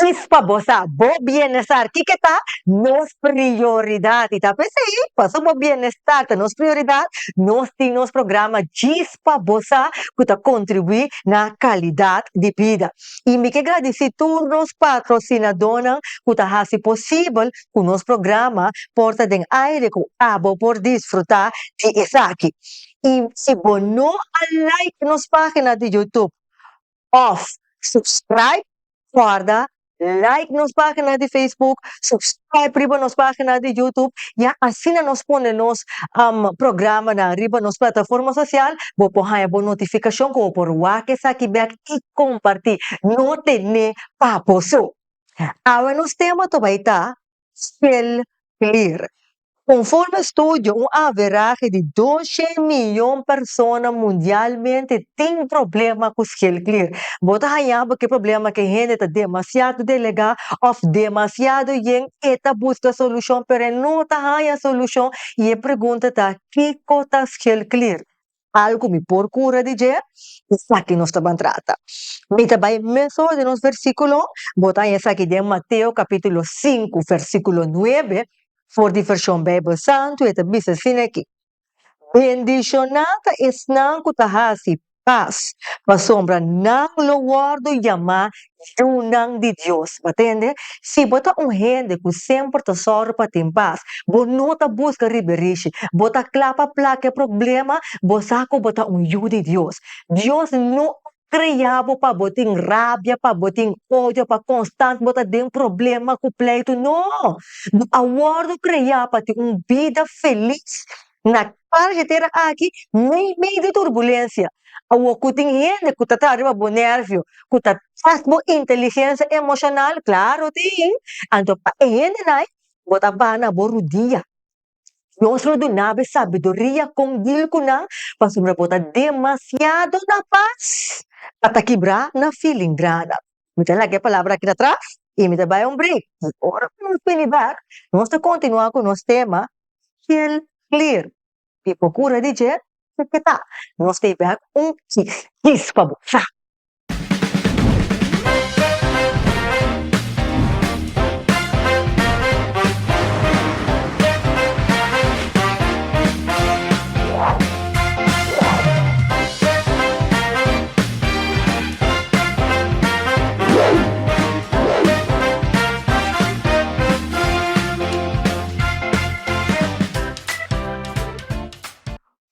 Djis pa bo sa, bo bienestar kiko ta nos prioridat. I ta p'esei, pasobra bo bienestar ta nos prioridat, nos tin nos programa Djis pa bo sa ku ta kontribuí na kalidat di bida. I mi ke gradisí tur nos patrosinadónan ku ta hasi posibel ku nos programa por ta den aire ku abo por disfrutá di esaki. I si bo no a like nos página di YouTube òf subscribe, kòrda like nos página di Facebook, subscribe riba nos página di YouTube, ya asina nos pone nos programanan riba nos plataforma sosial, bo por haña bo notifikashon ku bo por wak esaki bèk i kompartí. No tene pa bo so. Awe nos tema ta bai ta Schildklier. Konforme estudio, un averahe di doshen miyon persona mundialmente tin problema ku schildklier. Bo ta haña bo ku e problema ku e hende ta demasiado delegá òf demasiado yen, e ta buska solushon pero e no ta haña solushon i e pregunta ta, kiko ta schildklier? Algu mi por kura di dje? Esaki nos ta ban trata. Mi ta bai mesora den nos versíkulo, bo ta haña esaki den Mateo kapítulo sinku versíkulo nuebe, for di vershon Beibel Santu, e ta bisa asina aki, Bendishoná ta esnan ku ta hasi pas, pasobra nan lo wòrdu yamá yunan di Dios. Bo tende? Si bo ta un hende ku semper ta sòru pa tin pas, bo no ta buska riberishi, bo ta kla pa plaka e problema, bo sa ku bo ta un yu di Dios. Dios no a krea bo pa bo tin rabia, pa bo tin odio, pa konstant bo ta den problema ku pleitu. No! Bo a wòrdu kreá pa tin un bida felis na kal e tera aki meimei di turbulensia. Awor ku tin hende ku ta traha riba bo nervio, ku ta test bo inteligensia emoshonal, klaro tin, anto pa e hendenan bo ta baha na bo rudia. Dios lo duna bo e sabiduria kon dil ku nan pasobra bo ta demasiado na pas pa ta kibrá na filingrana. Mi ta laga e palabra aki atras i mi ta bai un break. I ora ku nos bini bek, nos ta kontinuá ku nos tema Kill Clear. I por kura di dje, ke ta? Nos ta bek un kis kis pa bo sa.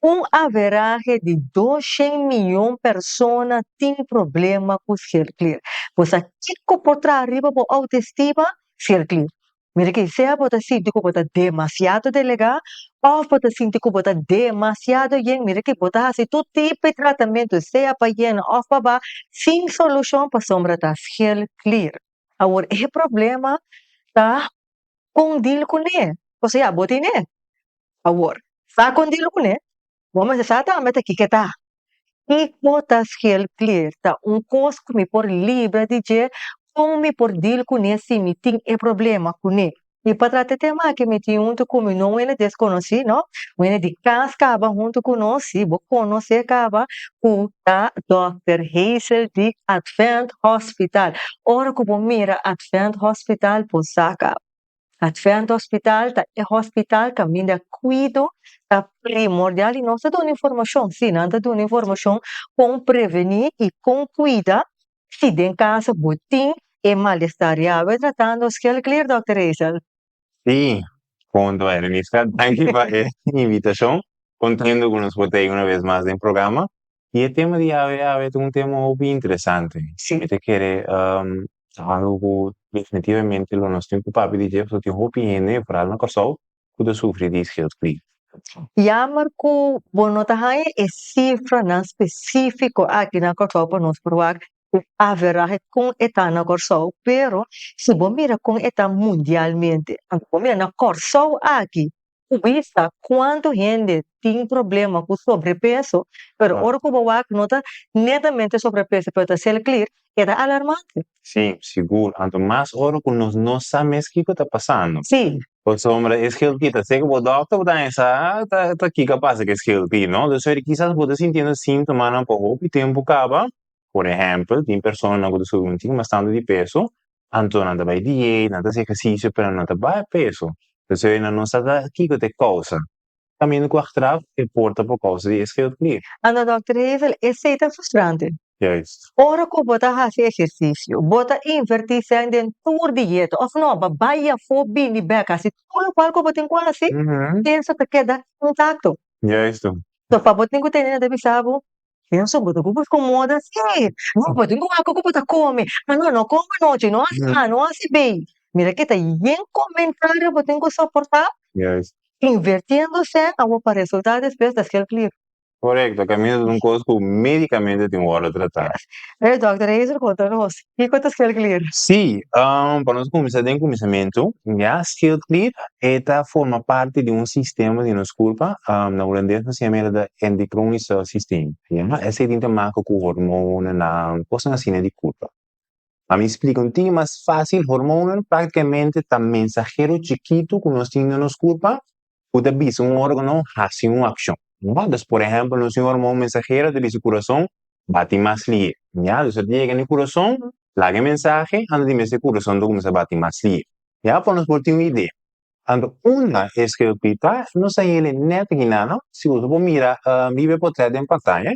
Un averahe di doshen miyon persona tin problema ku schildklier. Bo sa kiko por traha riba bo autoestima? Schildklier. Mira ki sea bo ta sinti ku bo ta demasiado delegá òf bo ta sinti ku bo ta demasiado yen, mira ki bo ta hasi tur tipo di tratamentu sea pa yena òf pa ba sin solushon pasobra ta schildklier. Awor e problema ta kon dil kuné, osea bo tine. Awor, sa kon dil kuné, bo mester sa tambe ta kiko e ta. Kiko ta schildklier? Ta un kos ku mi por libra di dje? Kon mi por dil kuné si mi tin e problema kuné? I pa trata e tema aki mi tin huntu ku mi no un hende deskonosí, no, un hende di kas kaba huntu ku nos, si bo konosé kaba, ku ta dòkter Hazel di Advent Hospital. Ora ku bo mira Advent Hospital bo sa kaba. Advent Hospital ta e hospital kaminda kuido ta primordial i nos ta duna informashon, si nan ta duna informashon kon prevení i kon kuida si den kaso bo tin e malestar. Ya we tratando schildklier dòkter Hazel. Sí, konto Ereniska, danki pa e invitashon. Kontento ku nos por ta ei una bes mas den programa. I e tema di awe awe ta un tema hopi interesante. Sí. Mi ta kere ta algu ku definitivamente lo nos tin ku papia di dje pasobra tin hopi hende, foral na Kòrsou, ku ta sufri di schildklier. Jammer ku bo no ta haña e sifranan spesífiko aki na Kòrsou pa nos por wak e averahe kon e ta na Kòrsou, pero si bo mira kon e ta mundialmente, anto bo mira na Kòrsou aki Ku bisa kuantu hende tin problema ku sobrepeso, pero ora ku bo wak no ta netamente sobrepeso pero ta selklier, e ta alarmante. Sí, sigur. Anto mas ora ku nos no sa mes kiko ta pasando. Sí. Pasobra e schildklier ta seka bo dòkter bo ta haña sa ta kiko a pasa ku e schildklier, no? Dus kisas bo ta sintiendo síntomanan pa hopi tempu kaba. Por ehèmpel, tin personanan ku ta subi un tiki mas tantu di peso. Anto nan ta bai dieet, nan ta hasi ehersisio, pero nan no ta baha peso. Entonces nan no sa ta kiko ta e kousa. Kaminda ku achteraf e por ta por kousa di e schildklier. Anto Dòkter Hazel, esei ta frustrante. Juist. Ora ku bo ta hasi ehersisio, bo ta invertí sèn den tur dieta òf no, bo bai afó bini bèk hasi tur lokual ku bo tin ku hasi, peso ta keda intakto. Juist. So pa bo tin ku tene nan ta bisa bo, Penso bo ta ku buska un moda si. No, bo tin ku wak ku bo ta kome. Ah no, no kome anochi, no hasi A, no hasi B. Mira ke ta yen komentario bo tin ku soportá. Juist. Invertiendo sèn awor pa resultá despues ta skel klier. Korekto, kaminda ta un kos ku medikamente tin wòrdu tratá. Hey, Dòkter Hazel, konta nos, kiko ta skel klier? Sí, pa nos kuminsá den kuminsamentu, ya, schildklier e ta forma parti di un sistema di nos kurpa, na hulandes nos yama el de endokronische systeem, ya. Esei tin te maka ku hormonanan, kosnan asina di kurpa. Pa mi splika un tiki mas fásil, hormonan práktikamente ta mensahero chikitu ku nos tin den nos kurpa ku ta bisa un órgano hasi un akshon. Ya, dus por ehèmpel nos tin un hormon mensahero ta bisa kurason bati mas lihe. Ya, dus ora ta yega na e kurason, laga e mensahe, anto di mes e kurason ta kuminsá bati mas lihe. Ya, pa nos por tin un idea. Anto unda e schildklier ta, nos a hel e nèt akinan. Si boso por mira riba e potrèt den pantaya,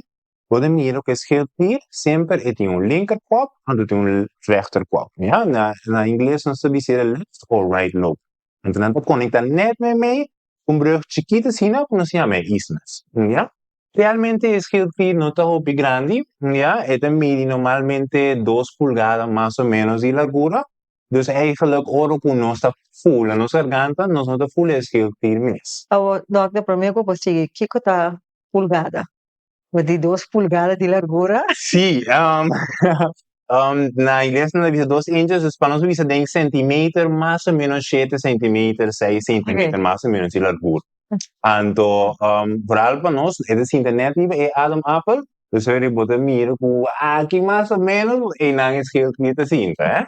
bo ta mira ku e schildklier semper e tin un linkerkwap anto tin un rechterkwap. Ya, na ingles nos ta bisa e left or right lobe. Anto nan ta konektá nèt meimei ku un brùg chikit asina ku nos yama e isthmus. Ya. Realmente e schildklier no ta hopi grandi, ya, e ta midi normalmente dos pulgada mas o menos di largura. Dus eigenlijk ora ku nos ta fula nos garganta, nos no ta fula e schildklier mes. Awor, dòkter, promé ku bo sigui, kiko ta pulgada? Bo di dos pulgada di largura? Sí, na ingles nan ta bisa dos inches, dus pa nos bisa den centimeter mas o menos shete centimeter, seis centimeter mas o menos di largura. Anto, vooral pa nos, e ta sinta net riba e Adam appel, dus ora bo ta mira ku aki mas o menos einan e schildklier ta sinta, eh.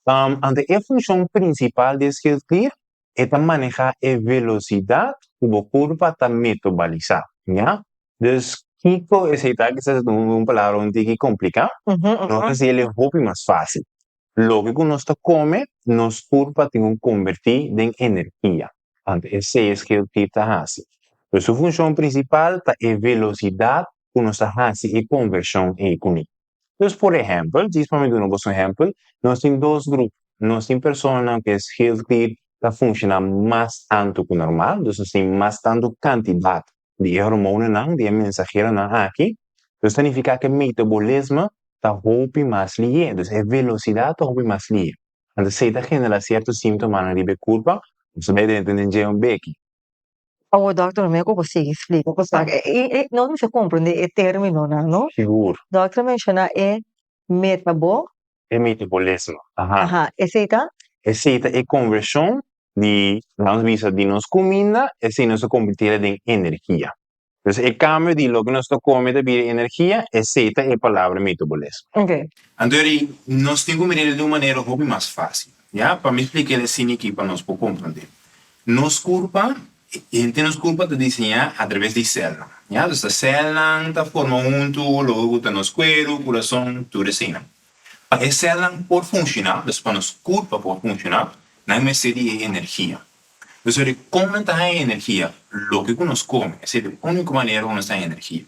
Anto e funshon prinsipal di e schildklier e ta manehá e velosidat ku bo kurpa ta metabalisá, ya. Dus kiko esei ta? Kisas ta un palabra un tiki kompliká, nos ta hasiel e hopi mas fásil. Loke ku nos ta kome, nos kurpa tin ku kombertí den energia. Anto esei es schildklier ta hasi. Pues su funshon prinsipal ta e velosidat ku nos ta hasi e konvershon ei kuné. Dus por ehèmpel, djis pa mi duna boso un ehèmpel, nos tin dos grupo. Nos tin personanan ku e schildklier ta funshoná mas tantu ku normal, dus nos tin mas tantu kantidat di e hormonanan, di e mensaheronan aki. Dus ta nifiká ku e metabolisme ta hopi mas lihé, dus e velosidat ta hopi mas lihé. Anto esei ta generá sierto síntomanan riba e kurpa, nos ta bai drenta den dje un beki. Awor dòkter mi ku bo sigui splika pasobra nos mester komprendé e términonan no. Sigur. Dòkter a menshoná e metabo. E metabolismo, aha. Aha, esei ta? Esei ta e konvershon di, laga nos bisa, di nos kuminda, esei nos ta konvertí den energia. Dus e kambio di loke nos ta kome ta bira energia, esei ta e palabra metabolismo. Ok. Anto eri nos tin ku mir'el di un manera hopi mas fásil, ya? Pa mi splik'el asina aki pa nos por komprendé. Nos kurpa, henter nos kurpa ta diseñá atraves di sèlnan, ya? Dus ta sèlnan ta forma huntu, loke ku ta nos kueru, kurason, tur eseinan. Pa e sèlnan por funshoná, dus pa nos kurpa por funshoná, nan mester di e energia. Nos a kon nan ta haña energia? Loke ku nos kome. Esei ta e úniko manera ku nos ta haña energia.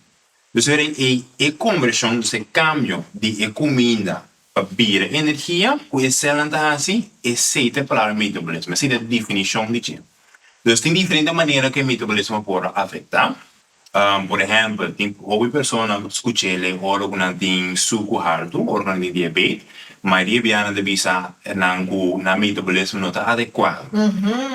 Nos a ei e konvershon, dus e kambio di e kuminda pa bira energia ku e sèlnan ta hasi, esei ta e palabra metabolismo. Esei ta e definishon di dje. Dus tin diferente manera ku e metabolismo por afektá. Por ehèmpel, tin hopi persona ku ta skuch'é lei ora ku nan tin suku haltu, ora ku nan tin diabet. Mayoria bia nan ta bisa nan ku nan metabolismo no ta adekuado.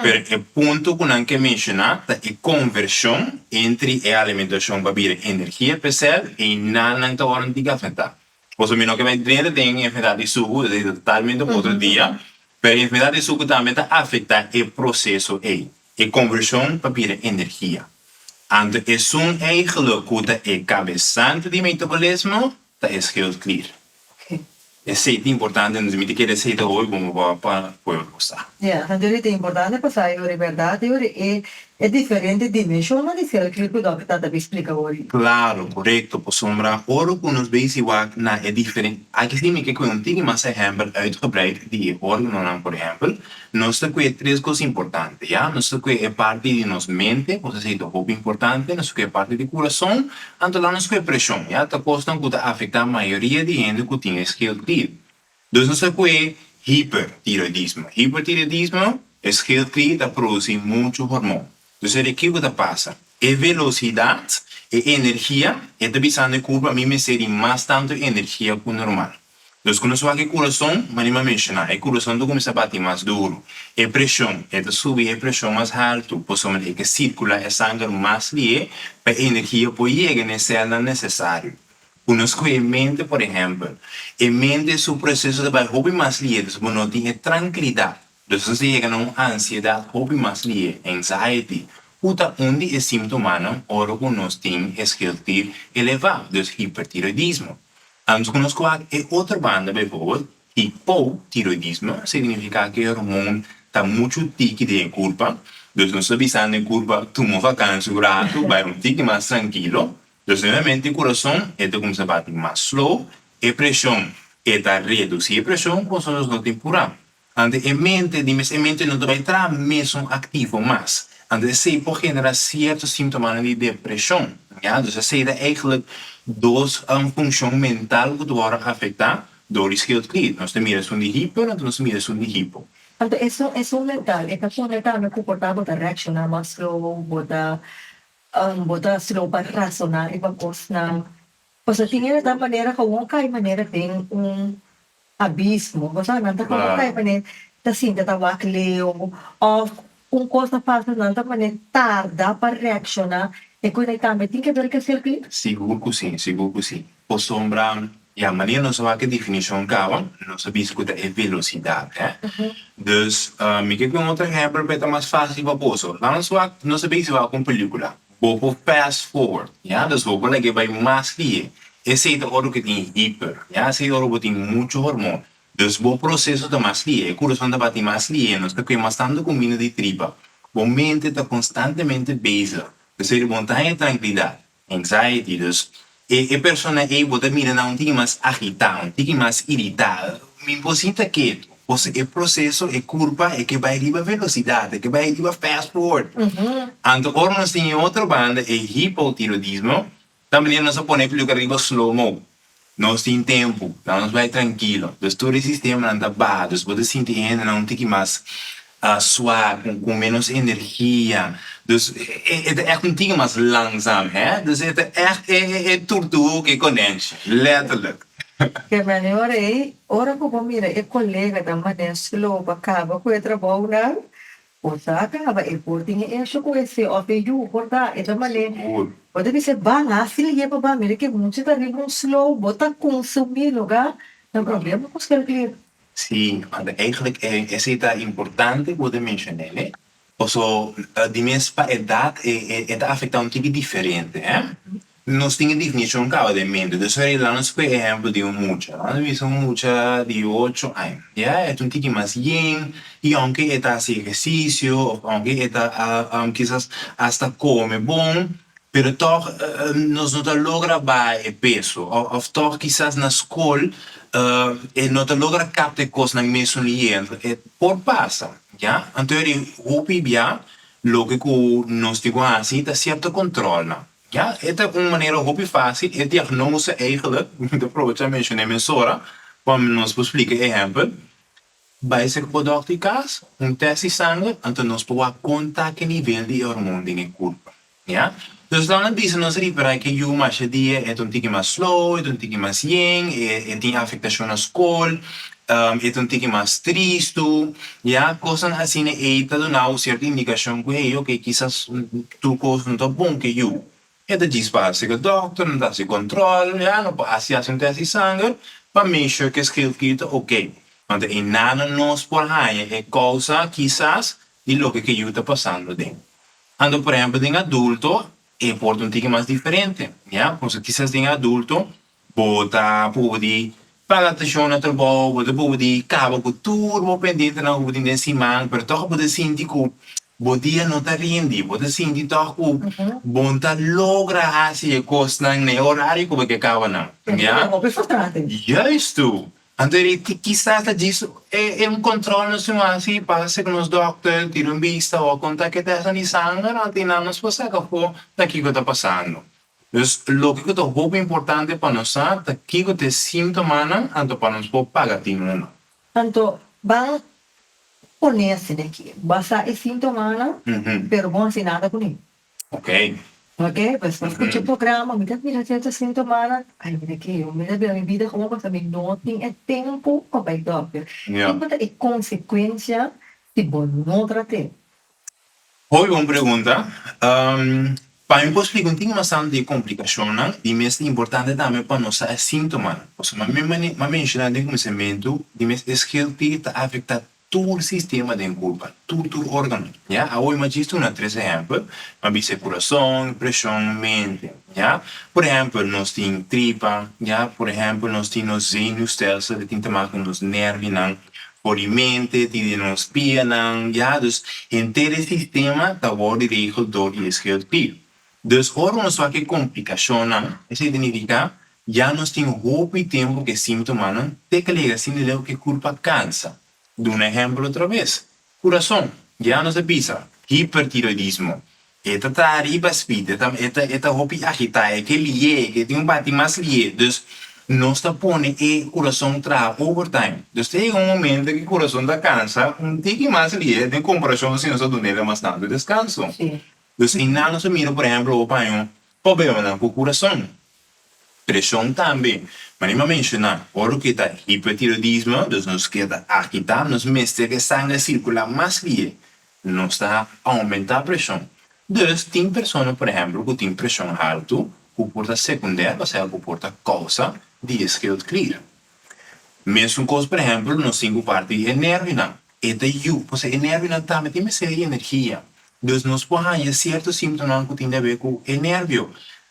Pero e punto ku nan ke menshoná ta e konvershon entri e alimentashon pa bira energia p'e sèl i nan nan ta ora nan tin ke afektá. Pasobra mi no ke bai drenta den enfermedat di suku, esei ta totalmente un otro dia. Pero e enfermedat di suku tambe ta afektá e proseso ei, e konvershon pa bira energia. Anto esun eigenlijk ku ta e kabesante di metabolismo ta e schildklier. Esei ta importante, mi ta kere esei ta hopi bon pa pueblo sa. Ya, anto ta importante pa sa e ora e bèrdat, e ora e. E diferente dimenshonnan di schildklier ku dòkter ta ta splika wori. Klaro, korekto, pasobra ora ku nos bezi wak na e diferente, aki si mi ke kue un tiki mas ehèmpel uitgebreid di e órganonan, por ehèmpel, nos ta kue tres kos importante, ya, nos ta kue e parti di nos mente, ku esei ta hopi importante, nos ta kue e parti di kurason, anto la nos kue preshon, ya, ta kosnan ku ta afektá mayoria di hende ku tin e schildklier. Dus nos ta kue hipertiroidismo. Hipertiroidismo, e schildklier ta produci muchu hormon. Dus e kiko ta pasa? E velosidat, e energia, e ta bisando e kurpa mi mester di mas tantu energia ku normal. Dus ku nos wak e kurason, manera mi a menshoná, e kurason ta kuminsá bati mas duru. E preshon, e ta subi e preshon mas haltu, pasobra e ke sirkulá e sanger mas lihé pa e energia por yega na e sèlnan nesesario. Ku nos ku e mente, por ehèmpel, e mente su proseso ta bai hopi mas lihé, dus bo no tin e trankilidat. Dus nos ta yega na un ansiedat hopi mas lihé, anxiety, ku ta un di e símptomanan ora ku nos tin e schildklier elevá, dus hipertiroidismo. Anto ku nos ku wak e otro banda, bijvoorbeeld, hipotiroidismo, signifiká ku e hormon ta muchu tiki den e kurpa, dus nos ta bisando e kurpa tuma un vakansi un ratu, bai un tiki mas trankilo. Dus nuevamente e kurason e ta kumsa bati mas slow, e preshon e ta redusí e preshon pasobra nos no tin purá. Anto e mente di mes e mente no ta bai traha mesun aktivo mas. Anto esei por generá sierto síntomanan di depreshon, ya. Dus esei ta eigentlik dos funshon mental ku ta wòrdu afektá dor di schildklier. Nos ta mira esun di hiper anto nos ta mira esun di hipo. Anto esun esun mental e ta pone tambe ku por ta bo ta reakshoná mas slow, bo ta Bo ta slow pa rasoná riba kosnan. Pasobra tin hende ta manera gewoon kai manera den un abismo. Bo sa, nan ta gewoon kai manera ta sinta ta wak leu òf un kos ta pasa nan ta manera tarda pa reakshoná. E kos ei tambe tin ke ber ku e sirkuit? Sigur ku sí, sigur ku sí. Pasobra, ya, manera nos a wak e definishon kaba, nos a bisa ku ta e velosidat, hè. Dus, mi ke ku un otro ehèmpel pa e ta mas fásil pa boso. Laat nos wak, nos a bisa wak un pelíkula. Bo por fast forward, ya, dus bo por lag'é bai mas lihé. Esei ta ora ku tin hiper, ya, esei ta ora bo tin muchu hormon. Dus bo proseso ta mas lihé, e kurason ta bati mas lihé, nos ta kue mas tantu kuminda di tripa. Bo mente ta konstantemente bezig. P'esei bo no ta haña trankilidat. Anxiety, dus e e persona ei bo ta mira nan un tiki mas agitá, un tiki mas iritá, mi por sinta ketu, pasobra e proseso, e kurpa e ke bai riba velosidat, e ke bai riba fast forward. Anto ora nos tin e otro banda, e hipotiroidismo, ta manera nos a pone e peluca riba slow mo. Nos tin tempu, laga nos bai trankilo. Dus tur e sistemanan ta baha, dus bo ta sinti e hendenan un tiki mas swak, ku ménos energia. Dus e ta ègt un tiki mas langzaam, hè. Dus e ta ègt e turtuga ku e konènshi, lèterlik. Ke manera ei, ora ku bo mira e kolega ta manera slow pa kaba ku e trabounan, Bo sa caba e por tin e hecho cu e of e yu por ta e ta mane bo ta bisa ban haci liye pa ban mira ke mucha ta riba un slow bo ta consumi loga ta problema cu schildklier. Sí, want eigenlijk esey ta importante cu bo ta menciona ne, paso di mes pa edad e ta afecta un tiki diferente he. Nos tin e definishon kaba den mente. Dus ora laat nos koe ehèmpel di un mucha. Laat nos bisa un mucha di ocho aña. Ya, e ta un tiki mas yen i ounke e ta hasi ehersisio òf ounke e ta kisas asta kome bon, pero tòg nos no ta logra baha e peso òf tòg kisas na skol e no ta logra kapta e kosnan mesun lihé. E por pasa, ya. Anto e hopi bia loke ku nos tin ku hasi ta sierto kòntròlnan. Ya, e ta un manera hopi fácil, e diagnose eigenlijk, mi ta probecha menshoné mesora, pa nos por splika e ehèmpel, bai serka bo dòkter di kas, un tèst di sanger, anto nos por wak kon ta ki nivel di e hormon den e kurpa. Ya, dus nan a bisa nos ripará ke yu masha dia e ta un tiki mas slow, e ta un tiki mas yen, e tin afektashon na skol, e ta un tiki mas tristu, ya, kosnan asina ei ta duna bo sierto indikashon ku hey, oke, kisas Tur kos no ta bon ke yu. E ta djis pa hasi ke dòkter, no ta hasi kòntròl, ya no por hasi hasi un tèst di sanger pa make sure ke schildklier ta oke. Want einan nos por haña e kousa kisas di loke ke yu ta pasando den. Anto por ehèmpel den adulto e por ta un tiki mas diferente, ya, pasobra kisas den adulto bo ta pudi paga atenshon na trabou, bo ta pudi kaba ku tur bo pendientenan ku bo tin den siman, pero tòg bo ta sinti ku. Bo dia no ta rindi, bo ta sinti tòg ku bo no ta logra hasi e kosnan na e orario ku bo ke kaba nan. Ya? Hopi frustrante. Juistu! Anto e di kisas ta djis e un kòntròl nos tin hasi, pasa ku nos dòkter, tira un bista o konta ke tèstnan di sanger, anto nan nos por saka afó ta kiko ta pasando. Dus loke ku ta hopi importante pa nos sa ta kiko ta e síntomanan anto pa nos por paga tin uno. Anto ban pone asina aki, bo sa e síntomanan pero bo no hasi nada kuné. Ok. Ok, pues bo skucha e programa, mi ta mira sierto síntomanan, ay mira aki, mi ta bira mi bida komo pasobra mi no tin e tempu pa bai dòkter. Kiko ta e konsekuensia si bo no trat'é? Hopi bon pregunta. Pa mi por splika un tiki mas tantu di e komplikashonnan, di mes ta importante tambe pa nos sa e síntomanan. Pasobra mi a menshoná den kuminsamentu, di mes e schildklier ta afektá tur sistema den kurpa, tur tur órgano, ya. Awor mi a djis duna tres ehèmpel, mi a bisa e kurason, preshon, mente, ya. Por ehèmpel nos tin tripa, ya, por ehèmpel nos tin nos zenuwstelsel, e tin te make ku nos nèrvinan. For di mente, tin di nos pianan, ya, dus henter e sistema ta wòrdu regel dor di e schildklier. Dus ora nos wak e komplikashonnan, esei ta nifiká ya nos tin hopi tempu ku e símtomanan te ke lega asina leu ku e kurpa kansa. Duna ehèmpel otra bes, kurason, ya nos a bisa, hipertiroidismo, E ta traha riba speed, e ta e ta e ta hopi agitá, e ke lié, e ke tin un bati mas lié. Dus nos ta pone e kurason traha overtime. Dus ta yega un momento ku e kurason ta kansa un tiki mas lié den komparashon si nos ta dun'el mas tantu deskanso. Dus einan nos a mira por ehèmpel bo paña problemanan ku kurason. Preshon tambe. Manera mi a menshoná, ora ku e ta hipertiroidismo, dus nos keda agitá, nos mester ku e sanger sirkulá mas lié. Nos ta oumentá preshon. Dus tin persona por ehèmpel ku tin preshon haltu ku por ta sekundèr, osea ku por ta kousa di e schildklier. Mesun kos por ehèmpel nos tin ku parti di e nèrvionan. E ta yu, osea e nèrvionan tambe tin mester di energia. Dus nos por haña sierto símptomanan ku tin di haber ku e nèrvio.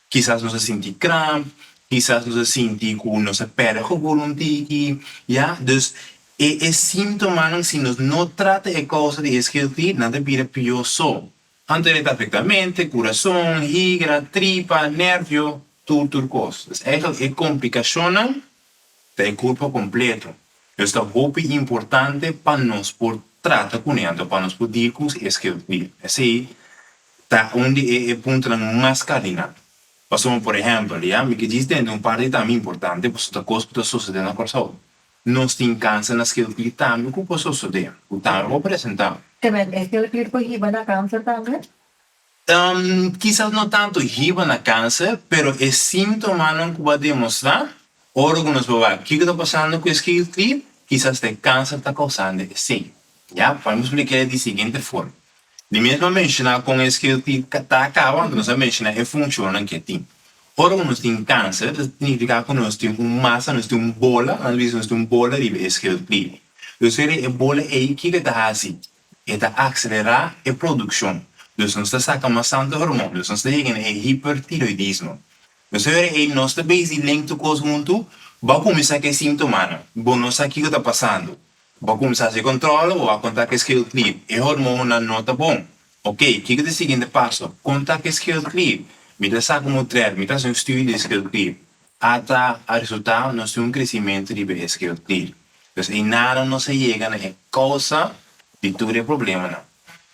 Kisas nos a sinti kramp, kisas nos a sinti ku nos a pèrdè gevoel un tiki, ya. Dus E e síntomanan si nos no trata e kousa di e schildklier nan ta bira pió so. Anto e ta afektá mente, kurason, higra, tripa, nervio, tur tur kos. Dus eigenlijk e komplikashonnan ta e kurpa kompleto. Dus ta hopi importante pa nos por trata kuné anto pa nos por deal ku e schildklier. Esei ta un di e e puntonan mas kardinal. Pasobra por ehèmpel, ya, mi ke djis tende un parti tambe importante pasobra ta kos ku ta sosodé na Kòrsou. Nos tin kanser na schildklier tambe ku por sosodé, ku tambe por presentá. Te men e schildklier por hiba na kanser tambe? Kisas no tantu hiba na kanser, pero e síntomanan ku bo a demostrá ora ku nos por wak kiko ta pasando ku e schildklier, kisas ta e kanser ta kousando esei. Ya, pa mi splik'é di siguiente forma. Di mes a menshoná kon e schildklier ta kaba, anto nos a menshoná e funshonnan ku e tin. Ora ku nos tin kanser, ta signifiká ku nos tin un masa, nos tin un bola, nos bisa nos tin un bola riba e schildklier. Dus ora e bola ei, kiko e ta hasi? E ta akselerá e produkshon. Dus nos ta saka mas tantu hormon, dus nos ta yega na e hipertiroidismo. Dus ora ei nos ta bezig link tur kos huntu, bo a kuminsá ku e síntomanan, bo no sa kiko ta pasando. Bo a kuminsá hasi kòntròl, bo a konta ku e schildklier, e hormonnan no ta bon. Oké, kiko ta e siguiente paso? Konta ku e schildklier. Mi ta saka un mutrèt, mi ta hasi un studio di e schildklier. Ata a resultá nos tin un kresimentu riba e schildklier. Dus einan nos a yega na e kousa di tur e problemanan.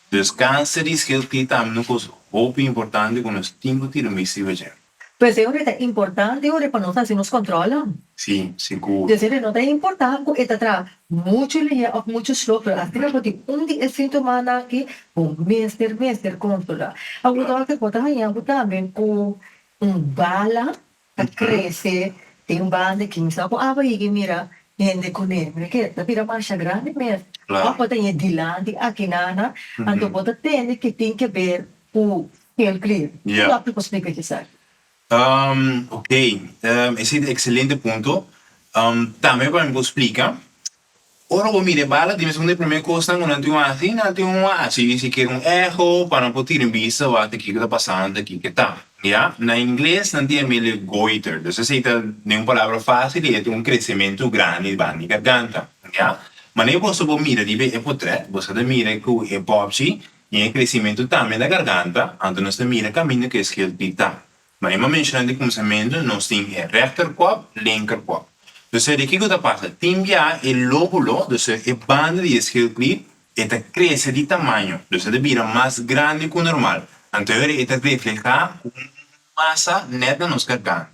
Dus kanser di schildklier tambe ta un kos hopi importante ku nos tin ku tira un bista riba dje. Pues e ora ta importante ora pa nos haci nos controla. Sí, sigur. Pues e no ta importa cu e ta traha mucho lihé of mucho slow, pero asina bo tin un di e sintomanan aki, bo mester mester controla. Awor dokter, bo ta haña bo tambe cu un bala ta crece den un banda aki, mi sa cu aba yega y mira hende cune, mira ke ta bira masha grandi mes, of bo ta haña dilanti aki nana, anto bo ta tende ke tin ke ber cu Heel clear. Ja. Dokter por splika esaki. Ok, esei ta excelente punto. Tambe pa mi por splika, ora bo mira e bala tin un di e prome kosnan ku nan tin hasi, nan tin un hasi sikiera un echo pa nan por tira un bista wak kiko ta pasando, kiko ta. Ya, na ingles nan tin yam'é le goiter, dus esei ta den un palabra fácil e ta un kresementu grandi banda di garganta. Ya, manera boso por mira riba e potret, boso ta mira ku e popchi. I e kresimentu tambe na garganta, anto nos ta mira kaminda ku e schildklier ta. Manera mi a menshoná di kuminsamentu, nos tin e rechterkwab, linkerkwab. Dus di kiko ta pasa? Tin bia e lóbulo, dus e banda di e schildklier, e ta krese di tamaño, dus e ta bira mas grandi ku normal. Anto e ta reflehá ku un masa nèt na nos garganta.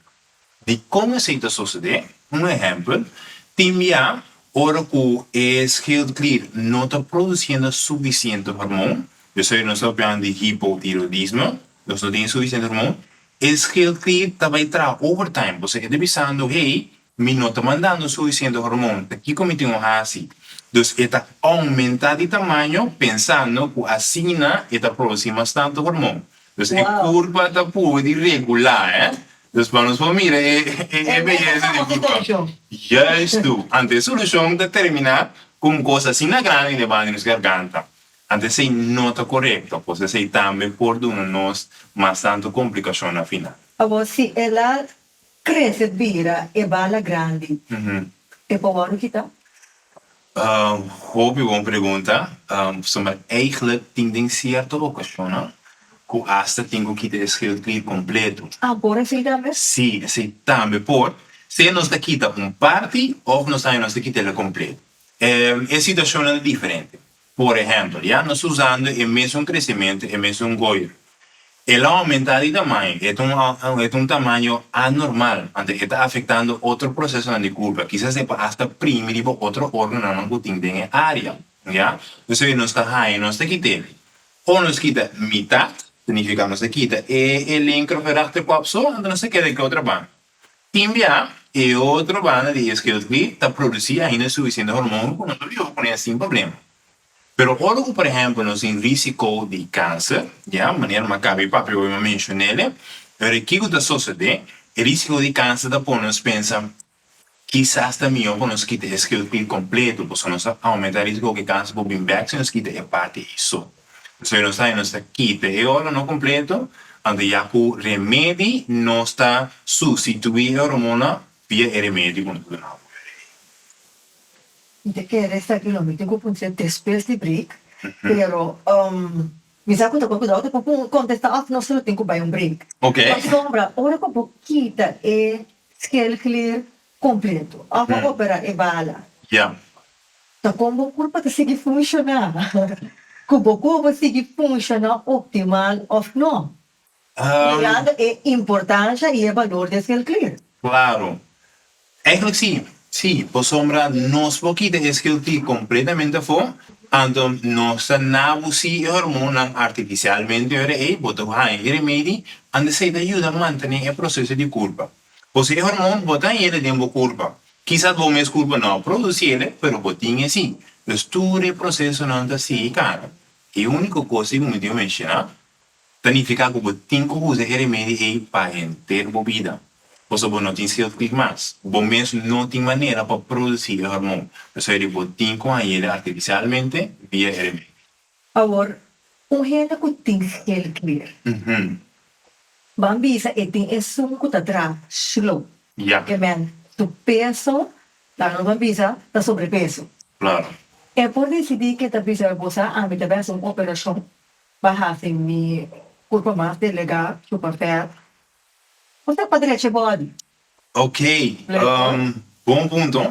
Dikon esei ta sosodé? Un ehèmpel, tin bia ora ku e schildklier no ta produsiendo sufisiente hormon, esei nos ta papiando di hipotiroidismo, nos no tin sufisiente hormon, e schildklier ta bai traha overtime, pasobra e ta bisando, hey, mi no ta mandando sufisiente hormon, ta kiko mi tin ku hasi? Dus e ta oumentá di tamaño pensando ku asina e ta produsí mas tantu hormon. Dus e kurpa ta puru di regulá, eh. Dus pa nos por mira e e beyesa di kurpa. Juistu. Anto e solushon ta terminá ku un kos asina grandi den banda di nos garganta. Anto esei no ta korekto, pues esei tambe por duna nos mas tantu komplikashon na final. Awor si el a krese bira e bala grandi, e por wòrdu kitá? Hopi bon pregunta. Pasobra eigenlijk tin den cierto ocasionnan cu hasta tin cu kita e schildklier completo. Ah, por esey tambe? Si, esey tambe por. Sea nos ta kita un parti of nos haña nos ta kit'el completo. E situacionnan ta diferente. Por ehèmpel, ya nos usando e mesun kresementu, e mesun goyer. El a oumentá di tamaño, e ta un e ta un tamaño anormal, anto e ta afektando otro prosesonan di kurpa, kisas e por asta primi riba otro órganonan ku tin den e área, ya. Entonces nos ta haña, nos ta kit'é. O nos kita mitat, significa nos ta kita e e linker òf e rechterkwab so, anto nos ta keda ku e otro banda. Tin bia, e otro banda di e schildklier ta produci ainda suficiente hormoon cu nos ta biba cu ne sin problema. Pero ora cu por ehempel nos tin risico di cancer, ya, manera mi a caba e papia hoy mi a mencionele, pero kico ta sosode? E risico di cancer ta pone nos pensa, kisas ta miho pa nos kita e schildklier completo, pasobra nos ta aumenta e risico cu e cancer por bin bek si nos kita e parti ey so. Pasobra nos ta nos ta kita e órgano kompleto, anto ya ku remedi nos ta sustituí e hormona via e remedi ku nos ta duna bo. Mi ta kere esaki lo mi tin ku puntra despues di break, pero mi sa ku ta por kudao ta por kontesta òf nos lo tin ku bai un break. Pasobra ora ku bo kita e skelklier kompleto òf bo opera e bala, Ta kon bo kurpa ta sigui funshoná? Ku bo kurpa sigui funshoná optimal òf no? Mirando e importansha i e balor di e schildklier. Klaro. Eigenlijk sí. Sí, pasobra nos por kita e schildklier kompletamente afó, anto nos ta nabusí e hormonnan artifisialmente ora ei bo ta haña e remedi, anto esei ta yuda mantené e proseso di kurpa. Pasobra e hormon bo ta hañ'é den bo kurpa, Kisas bo mes kurpa no a produsi el, pero bo tin e si. Dus tur e prosesonan ta sigui kara. E úniko kos ku mi tin menshoná ta nifiká ku bo tin ku usa e remedi ei pa henter bo bida. Pasobra bo no tin schildklier mas. Bo mes no tin manera pa produsi e hormon. Pasobra bo tin ku haña el artifisialmente via e remedi. Awor, un hende ku tin schildklier, ban bisa e tin esun ku ta traha slow. E men su peso, laga nos ban bisa, ta sobrepeso. E por disidí ke ta bisa, bo sa ami ta bai hasi un operashon pa hasi mi kurpa mas delegá, chupa fèt. Bo sa pa drecha e bòdi. Ok, bon punto.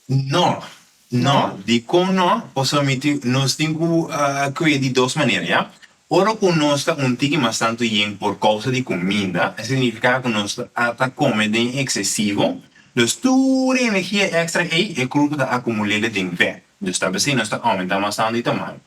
No, no. Dikon no? Pasobra mi tin, nos tin ku kuida di dos manera, ya. Ora ku nos ta un tiki mas tantu yen por kousa di kuminda, esei signifiká ku nos ta kome den eksesivo. Dus tur e energia èkstra ei e kurpo ta akumul'é den vèt. Dus ta p'esei nos ta oumentá mas tantu di tamaño.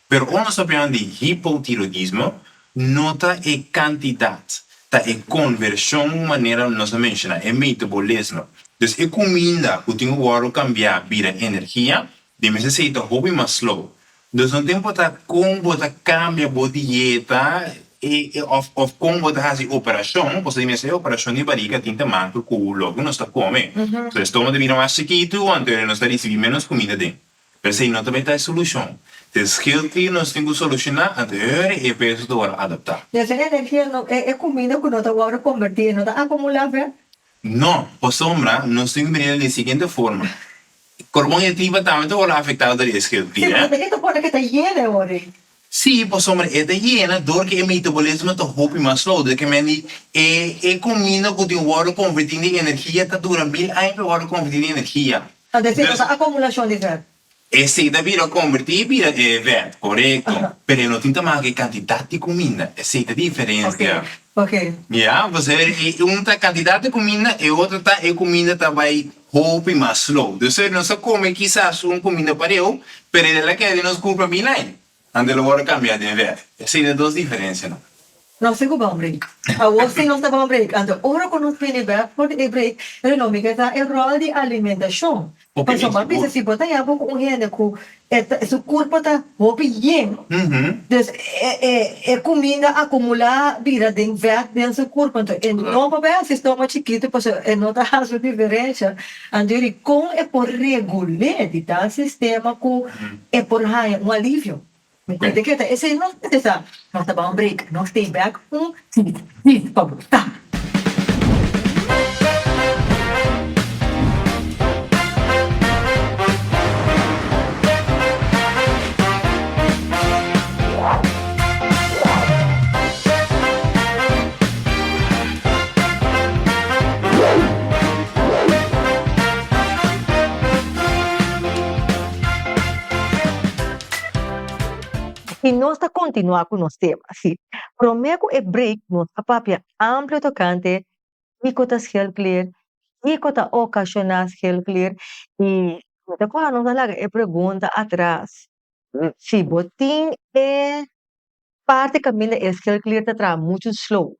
Pero ora nos ta papia di hipotiroidismo, no ta e kantidat, ta e konvershon manera nos a menshoná, e metabolismo. Dus e kuminda ku tin ku wòrdu kambiá bira energia, di mes esei ta hopi mas slow. Dus no ta importá kon bo ta kambia bo dieta òf òf kon bo ta hasi operashon, pasobra di mes e operashon di barika tin te make ku loke nos ta kome. So e stoma ta bira mas chikitu, anto nos ta risibí ménos kuminda den. P'esei no ta bay ta e solushon. Te schildklier nos tin ku solushoná, anto heur e peso ta wòrdu adaptá. Des e energia no, e kuminda ku no ta wòrdu kombertí, e no ta akumulá vèt? No, pasobra nos tin ku mir'é di e siguiente forma, Korbon e tripa tambe ta wòrdu afektá dor di e schildklier. Sí, pero e ta pone ku ta yena e ora ei. Sí, pasobra e ta yena dor ku e metabolismo ta hopi mas slow. Dor ke men di e e kuminda ku tin wòrdu konvertí den energia ta dura mil aña pa wòrdu konvertí den energia. Anto esei no ta akumulashon di vèt? Esei ta bira konvertí bira e vèt, korekto. Pero e no tin ta maka e kantidat di kuminda. Esei ta diferensia. Ya, pasobra e un ta kantidat di kuminda, e otro ta e kuminda ta bai hopi mas slow. Dus nos ta kome kisas un kuminda pareu, pero el a keda den nos kurpa mil aña. Anto lo wòrdu kambiá den vèt. Esei ta dos diferensianan. Nos tin ku ban break. Awor si nos ta ban break. Anto ora ku nos bini bèk for di e break, Reno mi ke sa e ròl di alimentashon. Pasobra bo a bisa si bo ta yama ku un hende ku e ta su kurpo ta hopi yen, dus e kuminda akumulá bira den vèt den su kurpo, anto e no por bai hasi stoma chikitu pasobra e no ta hasi un diferensha. Anto yori kon e por regul'é di tal sistema ku e por haña un alivio. Mi ta kere ta esei nos mester sa. Nos ta ban un break. Nos stay back un tit pa bo sa. I nos ta kontinuá ku nos tema. Sí, promé ku e break nos a papia amplio tokante kiko ta schildklier, kiko ta okashoná schildklier i mi ta kòrda nos a laga e pregunta atras, si bo tin e parti kaminda e schildklier ta traha muchu slow,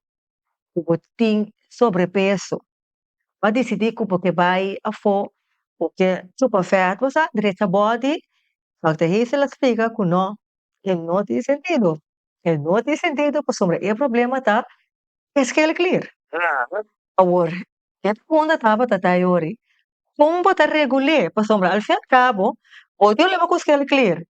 ku bo tin sobrepeso, Bo a disidí ku bo ke bai afó, bo ke chupa fèt, bo sa drecha bòdi. Dòkter Hazel a splika ku nò, e no tin sentido. E no tin sentido pasobra e problema ta e schildklier. Awor, e pregunta tabata ta yori, kon bo ta regul'é? Pasobra al fin al kabo bo tin problema ku schildklier.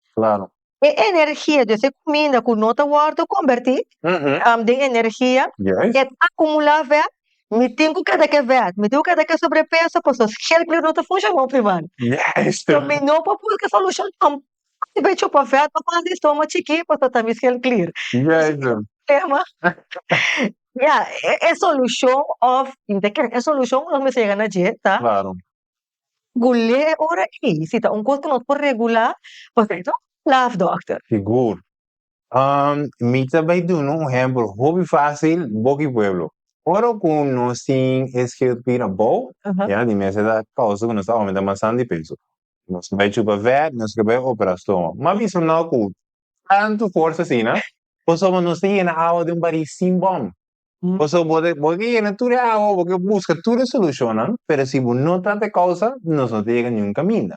E energia di esei kuminda ku no ta wòrdu kombertí den energia, e ta akumulá vèt, mi tin ku keda ku e vèt, mi tin ku keda ku e sobrepeso pasobra schildklier no ta funshoná optimal. So mi no por buska solushon tampoko si bai chupa vèt pa hasi stoma chikí pasobra ta mi schildklier. Problema. Ya, e solushon òf mi ta kere e solushon ku nos mester yega na dje ta. Regul'é e ora ei. Si ta un kos ku nos por regulá, pasobra e ta un laf, dòkter. Sigur. Mi ta bai duna un ehèmpel hopi fásil boki pueblo. Ora ku nos tin e schildklier abou, ya, di mes e ta kousa ku nos ta oumenta masnan di peso. Nos ta bai chupa vèt, nos ta bai operá stoma. M'a bisa no ku tantu forsa asina, pasobra nos ta yena awa den un barí sin bòm. Pasobra bo ta bo ke yena tur e awa, bo ke buska tur e solushonnan, pero si bo no trata e kousa, nos no ta yega niun kaminda.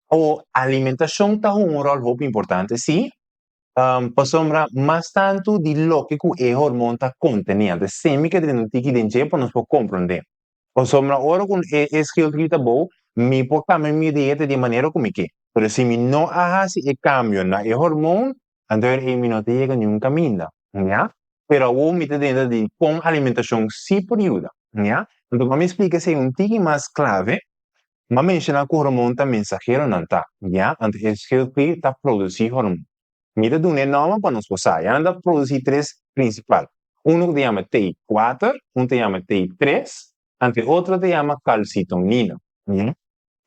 Awor, alimentashon ta hunga un ròl hopi importante, sí, pasobra mas tantu di loke ku e hormon ta kontené, anto esei ke drenta un tiki den dje pa nos por komprondé. Pasobra ora ku e e schildklier ta bou, mi por kambia mi dieta di e manera ku mi ke, pero si mi no a hasi e kambio na e hormon, anto ei mi no ta yega niun kaminda, ya. Pero awor mi ta dentro di kon alimentashon si por yuda, ya. Anto pa mi splika esei un tiki mas klave, m'a menshoná ku hormon ta mensaheronan ta, ya. Anto e schildklier ta produsí hormon. Mi ta duna e nòmber pa nos por sa, ya. Nan ta produsí tres prinsipal. Unu ku ta yama T kuater, un ta yama T tres, anto e otro ta yama kalsitonina, ya.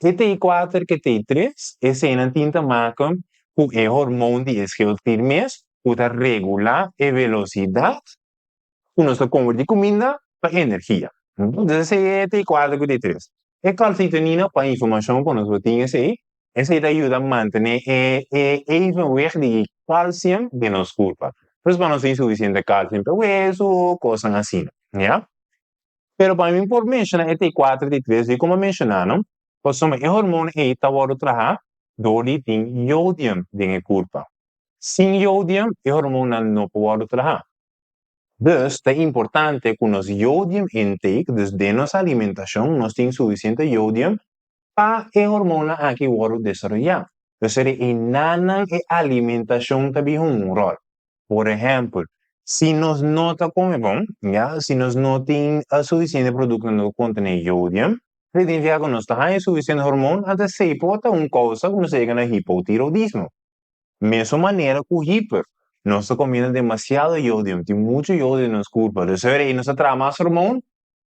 E T kuater ku e T tres, eseinan tin ta maka ku e hormon di e schildklier mes ku ta regulá e velosidat ku nos ta konvertí kuminda pa energia. Entonces esei e T kuater ku T tres. E kalsitonina, pa informashon ku nos por tin esei, esei ta yuda mantené e e evenwicht di kalsium den nos kurpa. Pues pa nos tin sufisiente kalsium pa wesu, kosnan asina, ya. Pero pa mi por menciona e T kuater i T tres di como a menciona no, pasobra e hormon ei ta wordo traha door di tin jodium den e curpa. Sin jodium e hormonnan no por wordo traha. Dus ta importante cu nos jodium intake, dus den nos alimentacion nos tin suficiente jodium pa e hormonnan aki wordo desaroya. Dus eri enanan e alimentacion ta bin hunga un rol. Por ehèmpel, si nos no ta kome bon, ya, si nos no tin sufisiente produktonan ku kontené yodium, signifiká ku nos ta haña sufisiente hormon, anto esei por ta un kousa ku nos ta yega na hipotiroidismo. Mesun manera ku hiper. Nos ta komiendo demasiado yodium, tin muchu yodio den nos kurpa. Dus ora ei nos ta traha mas hormoon,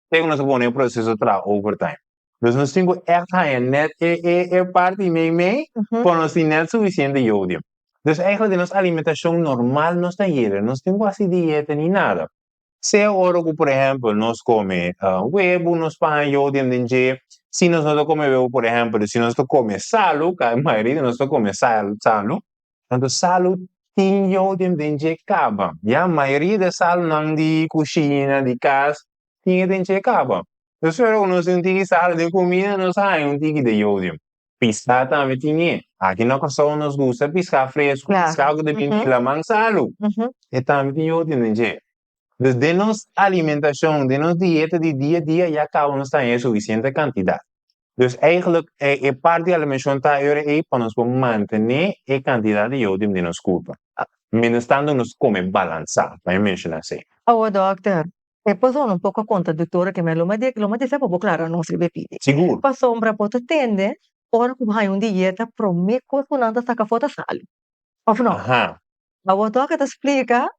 te ku nos ta pone e proseso traha overtime. Dus nos tin ku ègt haña nèt e e e parti meimei pa nos tin nèt sufisiente yodium. Dus eigentlik den nos alimentashon normal nos ta yera, nos tin ku hasi dieta ni nada. Sea ora ku por ehèmpel nos kome webu nos por haña yodium den dje, si nos no ta kome webu por ehèmpel, si nos ta kome salu, ka e mayoria di nos ta kome salu, anto salu tin yodium den dje kaba, ya, mayoria di e salunan di kushina, di kas, tin e den dje kaba. Nos ora ku nos tin un tiki salu den kumida nos haña un tiki di yodium. Piská tambe tin e. Aki na Kòrsou nos gusta piská fresku, piská ku ta bin di laman salu. E tambe tin yodium den dje. Dus den nos alimentashon, den nos dieta di dia dia ya kaba nos ta haña e sufisiente kantidat. Dus eigentlik e parti di alimentashon ta e ora ei pa nos por mantené e kantidat di yodium den nos kurpa. Mientras tanto nos kome balansá, pa mi menshoná esei. Awo dòkter, E persona un poco contradictorio ke men lo me lo me disa pa bo clara nos riba e pidi. Sigur. Pasobra bo ta tende ora ku bo haña un dieta prome kos ku nan ta saka afó ta salu. Of no? Aha. Awor dòkter ta splika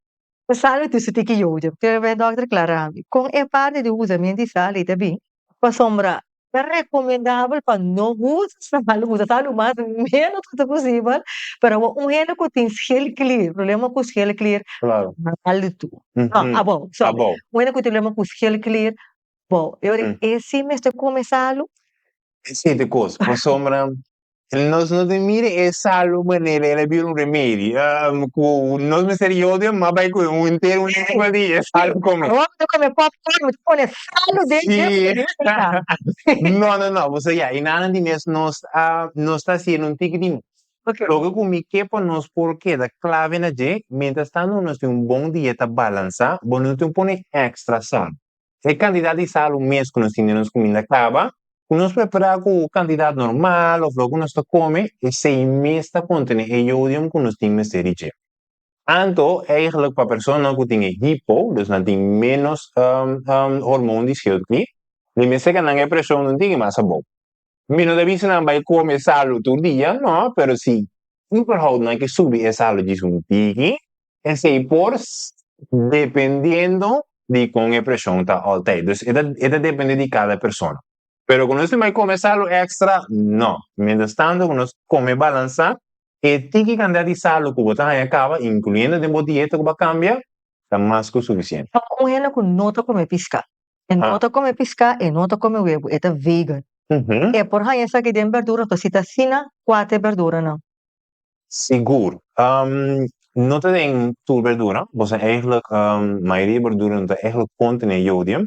e salu tin su tiki yodio. Kere bai dòkter klara mi kon e parti di usament di sal ei ta bin. Pasobra Ta recomendabel pa no usa salu, usa salu mas menos ku ta posibel, pero awor un hende ku tin schildklier, problema ku schildklier Claro. altu, no, abou, sorry, Abou. un hende ku tin problema ku schildklier abou, e ora e si mester kome salu? Esei ta e kos, pasobra Nos no ta mira e salu manera el a bira un remedi ku nos mester yodia ma bai ku un henter un lengua di e salu kome. Awor mi ta kome popcorn mi ta pone salu den dje Si no no no bo sa ya i nan di mes nos a nos ta hasiendo un tiki di mes loke ku mi ke pa nos por keda klave na dje mientras tanto nos tin un bon dieta balansa bo no tin pone extra sal. E kantidat di salu mes ku nos tin den nos kuminda kaba, ku nos prepará ku kantidat normal òf loke nos ta kome, esei mes ta kontené e yodium ku nos tin mester di dje. Anto, eigentlik pa personanan ku tin e hipo, dus nan tin ménos hormon di schildklier, di mester ka nan e preshon un tiki mas abou. Mi no ta bisa nan bai kome salu tur dia, no, pero si überhaupt nan ke subi e salu djis un tiki, Esei por dependiendo di kon e preshon ta altyd. Dus e ta e ta depende di kada persona. Pero ku nos tin bai kome salu èkstra, no. Mientras tanto ku nos kome balansá, e tiki kantidat di salu ku bo ta haña kaba, inkluyendo den bo dieta ku bo a kambia, ta mas ku sufisiente. Pa un hende ku no ta kome piská, e no ta kome piská, e no ta kome webu, e ta vegan, e por haña esaki den berdura, si ta asina, kua ta e berduranan? Sigur. No ta den tur berdura, boso eigenlijk mayoria berdura no ta eigenlijk contene jodium,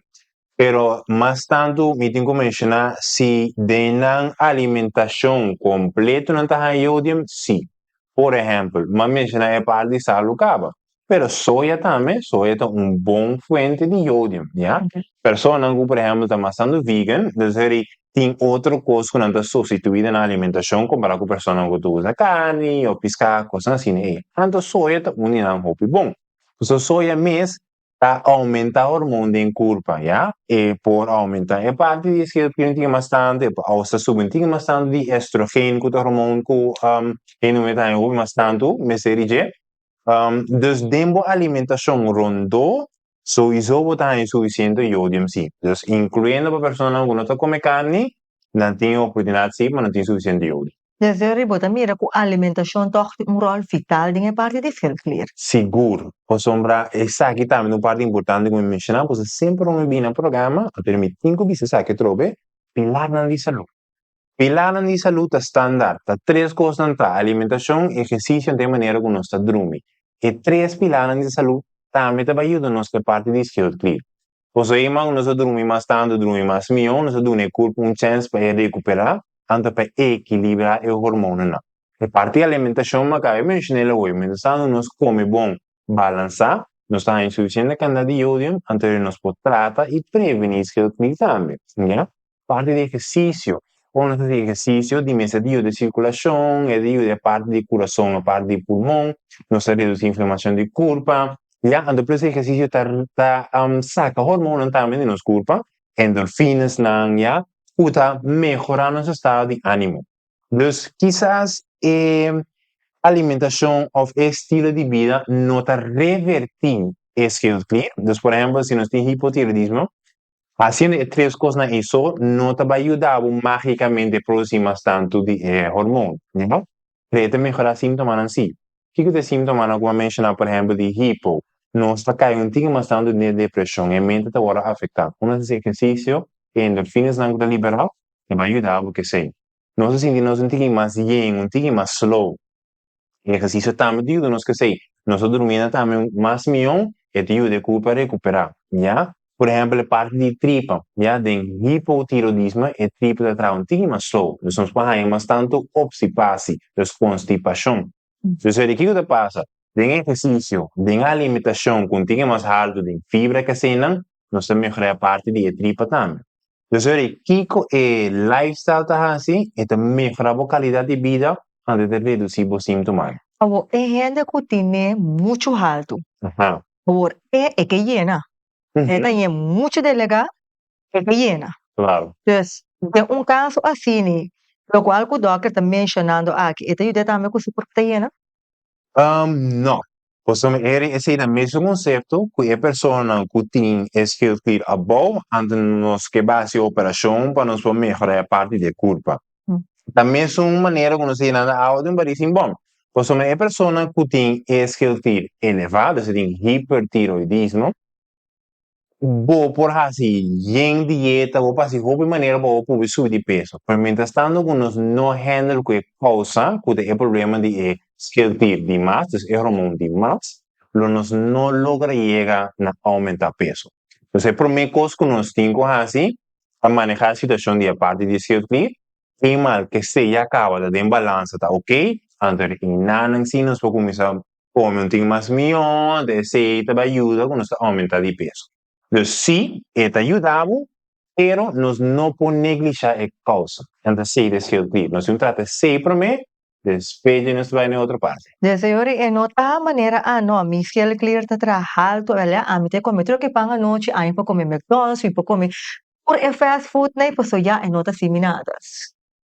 pero mas tantu mi tin cu menciona si den nan alimentacion completo nan ta haña jodium, si. Por ehempel, m'a menciona e parti di salu caba, pero soya tambe, soya ta un bon fuente di jodium, ya. Personanan ku por ehempel ta mas tantu vegan, dus heri tin otro kos ku nan ta sustituí den nan alimentashon kompará ku personanan ku ta usa karni òf piská, kosnan asina ei. Anto soya ta un di nan hopi bon. Pasobra soya mes ta oumentá hormon den kurpa, ya. E por oumentá e parti di schildklier un tiki mas tantu, e por ousa subi un tiki mas tantu di estrogen ku ta hormon ku hende muhé ta haña hopi mas tantu mester di dje. Dus den bo alimentashon rondó souiso bo ta haña sufisiente yodium si. Dus inkluyendo pa personanan ku no ta kome karni, nan tin e oportunidat si pa nan tin sufisiente yodium. Desde ori bo ta mira ku alimentashon tòg tin un ròl vital den e parti di schildklier. Sigur, pasobra esaki tambe ta un parti importante ku mi menshoná, pasobra semper ora mi bini na programa, anto mi tin ku bisa esaki atrobe, pilarnan di salú. Pilarnan di salú ta standaard, ta tres kosnan ta, alimentashon, ehersisio anto e manera ku nos ta drumi. E tres pilarnan di salú tambe ta bai yuda nos ku e parti di schildklier. Pasobra e man ku nos ta drumi mas tantu, drumi mas mihó, nos ta duna e kurpo un chèns pa e rekuperá anto pa e ekilibrá e hormonanan. E parti di alimentashon mi a kaba di menshoná el awe, mientras tantu nos kome bon, balansá, nos ta haña sufisiente kantidat di yodium anto nos por trata i prevení schildklier tambe. Ya. Parti di ehersisio. Ora nos ta hasi ehersisio di mester di yuda e sirkulashon, e ta yuda e parti di kurason, e parti di pulmon, nos ta redusí inflamashon di kurpa, ya. Anto plus ehersisio ta ta saka hormonnan tambe di nos kurpa, endorfinasnan, ya, ku ta mehorá nos estado di ánimo. Dus kisas e. alimentashon òf e estilo di bida no ta revertí e schildklier. Dus por ehèmpel si nos tin hipotiroidismo, hasiendo e tres kosnan ei so no ta bai yuda bo mágikamente produsí mas tantu di e hormon, ya. Pero e ta mehorá síntomanan sí. Kiko ta e síntomanan ku bo a menshoná por ehèmpel di hipo? Nos ta kai un tiki mas tantu den e depreshon, e mente ta wòrdu afektá. Unda nos hasi ehersisio, e endorfinasnan ku ta liberá ta bai yuda bo ku esei. Nos ta sinti nos un tiki mas yen, un tiki mas slow. E ehersisio tambe ta yuda nos ku esei. Nos ta durmiendo tambe mas mihó, e ta yuda e kurpa rekuperá, ya. Por ehèmpel e parti di tripa, ya, den hipotiroidismo e tripa ta traha un tiki mas slow, dus nos por haña mas tantu opstipasi, dus konstipashon. Dus wede kiko ta pasa? Den ehersisio, den alimentashon ku un tiki mas haltu den fibra ku eseinan, nos ta mehorá e parti di e tripa tambe. Dus wede kiko e lifestyle ta hasi? E ta mehorá bo kalidat di bida anto e ta redusí bo síntomanan. Awor e hende ku tine muchu haltu, awor e e ke yena. E ta yen muchu delegá, e ke yena. Dus den un kaso asini, lokual ku dòkter ta menshonando aki, e ta yuda tambe ku su kurp ta yena? No. Pasobra mi eri esei ta mesun konsepto ku e personanan ku tin e schildklier abou, anto nos ke bai hasi operashon pa nos por mehorá e parti di e kurpa. Ta mesun manera ku nos ta yenando awa den un barí sin bòm. Pasobra e persona ku tin e schildklier elevá, dus e tin hipertiroidismo, Bo por hasi yen dieta, bo por hasi hopi manera pa bo pudi subi di peso, pero mientras tanto ku nos no handle ku e kousa ku ta e problema di e schildklier di mas, dus e hormon di mas, lo nos no logra yega na aumenta peso. Dus e prome kos ku nos tin ku hasi pa maneha e situashon di e parti di schildklier, eenmaal ke esei ya kaba ta den balansa ta ok, anto enanan si nos por kuminsa Come un tin mas mihó, anto esei ta bai yuda ku nos ta oumentá di peso. Dus sí, e ta yuda bo, pero nos no por neglishá e kousa. Anto esei ta e schildklier. Nos tin trata esei promé, despues dje nos ta bai na e otro parti. Dus e ora e no ta manera, ah no, mi schildklier ta traha haltu, wèl ami ta kome tur ke pan anochi, ami por kome McDonald's, mi por kome tur e fast food nei, pasobra ya e no ta hasi mi nada.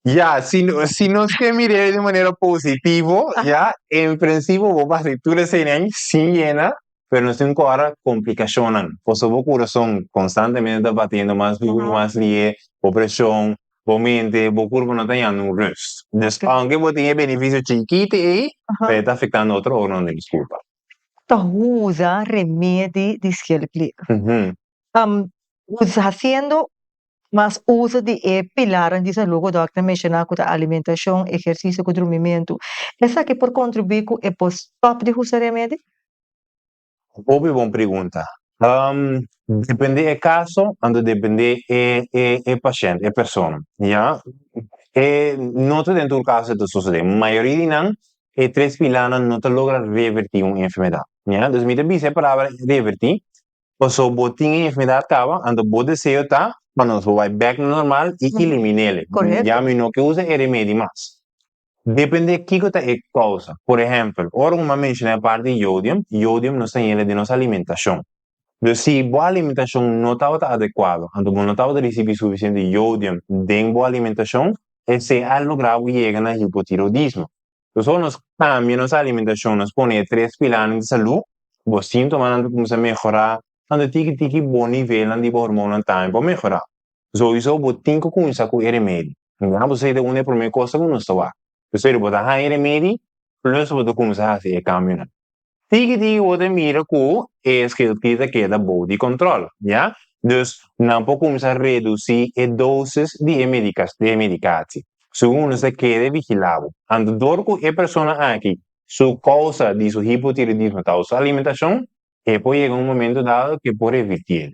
Ya, si si nos ke mir'é di manera positivo, ya, en prinsipio bo por hasi tur eseinan sin yena, pero nos tin ku ora komplikashonnan. Pasobra bo kurason konstantemente ta batiendo mas duru, mas lihe, bo preshon, bo mente, bo kurpo no ta hañando un rust. Dus aunke bo tin e benefisio chikito ei, pero e ta afektando otro órganonan di nos kurpa. Ta usa remedi di schildklier. Hasiendo Mas uso di e pilarnan di salú ku dòkter a menshoná ku ta alimentashon, ehersisio ku drumimentu. Esaki por kontribuí ku e por stòp di usa remedi? Hopi bon pregunta. Depende e kaso, anto depende e e pashènt, e persona, ya. E no ta den tur kaso e ta sosodé. Mayoria di nan e tres pilarnan no ta logra revertí un enfermedat, ya. Dus mi ta bisa e palabra revertí Paso bo tin e enfermedad caba, anto bo deseo ta pa nos bo bai bek na normal y eliminele. Ya mi no ke usa e remedi mas. Depende kico ta e causa. Por ehempel, ora cu mi a menciona e parti di jodium, jodium nos ta yena den nos alimentacion. Dus si bo alimentacion no tabata adecuado, anto bo no tabata ricibi suficiente jodium den bo alimentacion, esey a logra bo yega na hipotiroidismo. Dus ora nos cambia nos alimentacion, nos pone e tres pilarnan di salud, bo sintomanan ta cuminsa mehora, tanto tiki tiki bo nivelnan di bo hormonnan tambe por mehora. Souiso bo tin cu cuminsa cu e remedi. Ya bo sa ta un di e prome cosnan cu nos ta wak. Pasobra bo ta haña e remedi plus bo ta cuminsa haci e cambionan. Tiki tiki bo ta mira ku e schildklier ta keda bou di kòntròl, ya. Dus nan por kuminsá redusí e dosis di e di e medikasi, segun nos ta kere vigilá bo. Anto dor ku e persona aki su kousa di su hipotiroidismo ta su alimentashon, e por yega un momento dado ku e por revirtié.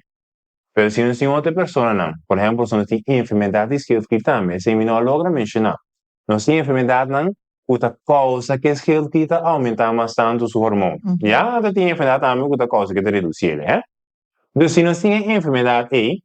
Pero si nos tin otro personanan, por ehempel si nos tin enfermedad di schildklier tambe, esei mi no a logra menshoná. Nos tin enfermedadnan ku ta kousa ku e schildklier ta oumentá mas tantu su hormon. Ya ta tin enfermedad tambe ku ta kousa ku e ta redusí el, hè. Dus si nos tin e enfermedad ei,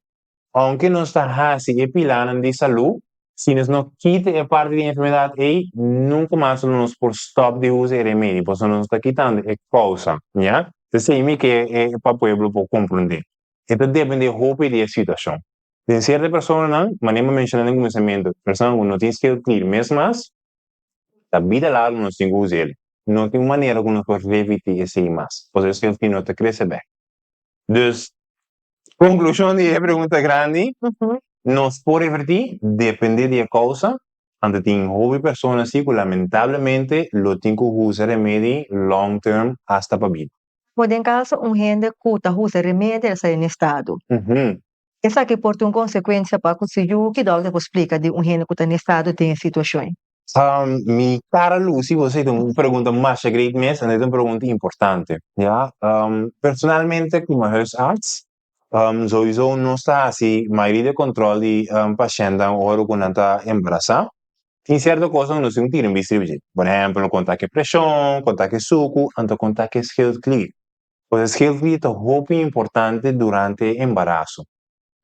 ounke nos ta hasi e pilanan di salú, si nos no kita e parti di enfermedad ei, nunka mas lo nos por stòp di usa e remedi, pasobra nos ta kitando e kousa, ya. Esei mi ke pa pueblo por komprondé. E ta dependé hopi di e situashon. Den sierto personanan, manera mi a menshoná den kuminsamentu, personanan ku no tin schildklier mes mas, ta bida largu nos tin ku usa el. No tin un manera ku nos por repití esei mas, pasobra e schildklier no ta krese bèk. Dus, konklushon di e pregunta grandi, nos por revertí, dependé di e kousa, anto tin hopi persona si ku lamentablemente lo tin ku usa remedi long term hasta pa bida. Bo den kaso un hende ku ta usa remedi el sa den estado. Esaki por tin un konsekuensia pa ku su yu? Ki dòkter por splika di un hende ku ta den estado den e situashon ei? Mi cara Lucy, bo ta un pregunta masha great mes, en e ta un pregunta importante, ya. Personalmente como huisarts, souiso nos ta haci mayoria di control di pashentnan ora cu nan ta embarasa. Tin cierto cosnan cu nos tin cu tira un bista riba dje. Por ehempel, con ta ke presion, con ta ke sucu, anto con ta ke schildklier. Pues e schildklier ta hopi importante durante embaraso.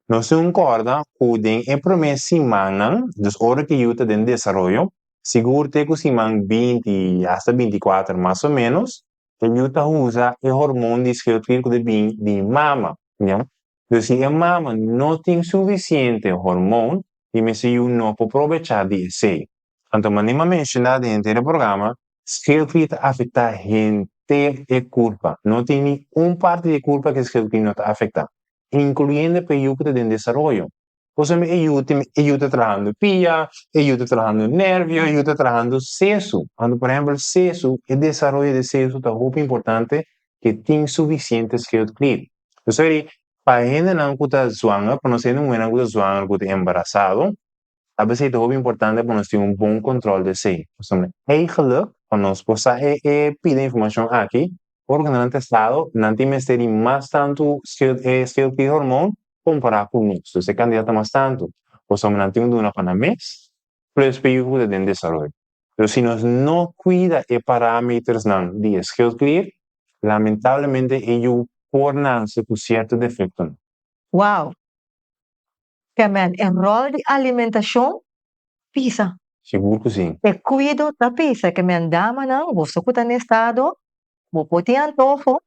Nos tin un kòrda ku den e promé simannan, dus ora ku e yu ta den desaroyo, sigur te ku siman 20 hasta 24 mas o ménos, e yu ta usa e hormon di schildklier ku ta bin di mama, ya. Dus si e mama no tin sufisiente hormon, di mes e yu no por probechá di esei. Anto manera mi a menshoná den henter e programa, schildklier ta afektá henter e kurpa. No tin ni un parti di e kurpa ku e schildklier no ta afektá, inkluyendo pa e yu ku ta den desaroyo. Pasobra e yu tin e yu ta trahando pia, e yu ta trahando nervio, e yu ta trahando sesu. Anto por ehèmpel sesu, e desaroyo di sesu ta hopi importante ke tin sufisiente schildklier. Pasobra pa hendenan ku ta zwanger, pa nos hende muhénan ku ta zwanger ku ta embarasado, A besei ta hopi importante pa nos tin un bon control di esei. Pasobra eigenlijk pa nos por sa e e pida informacion aki, ora cu nan ta testado, nan tin mester di mas tantu schild e schildklierhormoon compara cu nos. Dus e cantidad ta mas tantu. Pasobra nan tin un duna pa nan mes, plus pa e yu cu ta den desaroyo. Pero si nos no cuida e parametersnan di e schildklier, lamentablemente e yu por nace cu cierto defectonan. Wow! Kemen e ròl di alimentashon pisa. Sigur ku si. E kuido ta pisa. Kemen damanan, boso ku ta na estado, bo por tin antoho,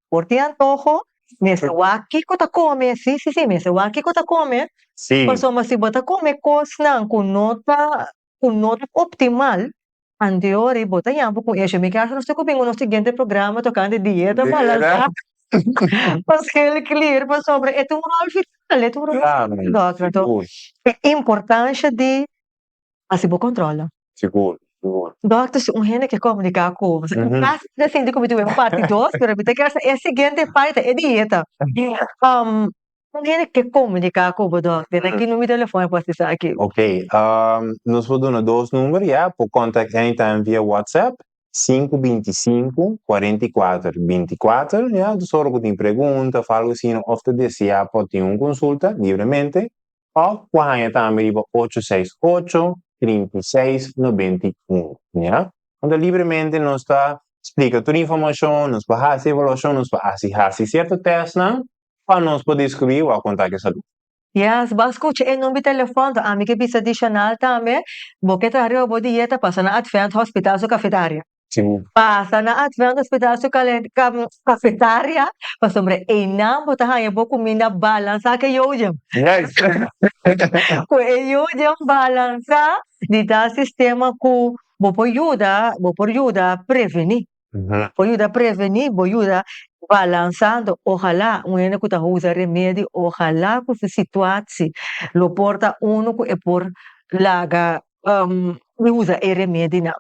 por tin antoho, mester wak kiko ta kome, si, si, si, mester wak kiko ta kome. Si. Pasobra si bo ta kome kosnan ku no ta, ku no ta optimal, Anteori bo ta yambo ku esho. Mi kier nos ta ku bin nos siguiente programa tokante dieta balansá pa schil klier pasobra e ta un ròl vital, e ta un ròl vital dòkter. Anto e importansha di hasi bo kòntròl. Sigur, sigur. Dòkter si un hende ke komuniká ku bo, mi kasi ta sinti ku mi tuve un parti dos pero mi ta kier sa e siguiente parti ta e dieta. Un hende ke komuniká ku bo dòkter, na ki number di telefòn e por hasi esaki? Ok, nos por duna dos number ya, por contact anytime via WhatsApp, sinku 25 44 24, ya, dus ora ku tin pregunta òf algu asina òf ta deseá pa tin un konsulta libremente, òf por haña tambe riba ocho seis ocho 36 91, ya. Anto libremente nos ta splika tur informashon, nos por hasi evaluashon, nos por hasi hasi sierto tèstnan Pa nos por descubrí wak konta ke salú. Yes, bo a skucha e number di telefòn, to ami ke bisa adishonal tambe, bo ke traha riba bo dieta, pasa na Advent Hospital su kafetaria. Sigur. Pasa na Advent Hospital su kafetaria, pasobra einan bo ta haña bo kuminda balansá ku e youdjem. Yes. Ku e youdjem balansá di ta sistema ku bo por yuda, bo por yuda prevení. Bo yuda prevení, bo yuda balansando. Ojalá un hende ku ta usa remedi, ojalá ku su situatie lo por ta unu ku e por laga di usa e remedinan.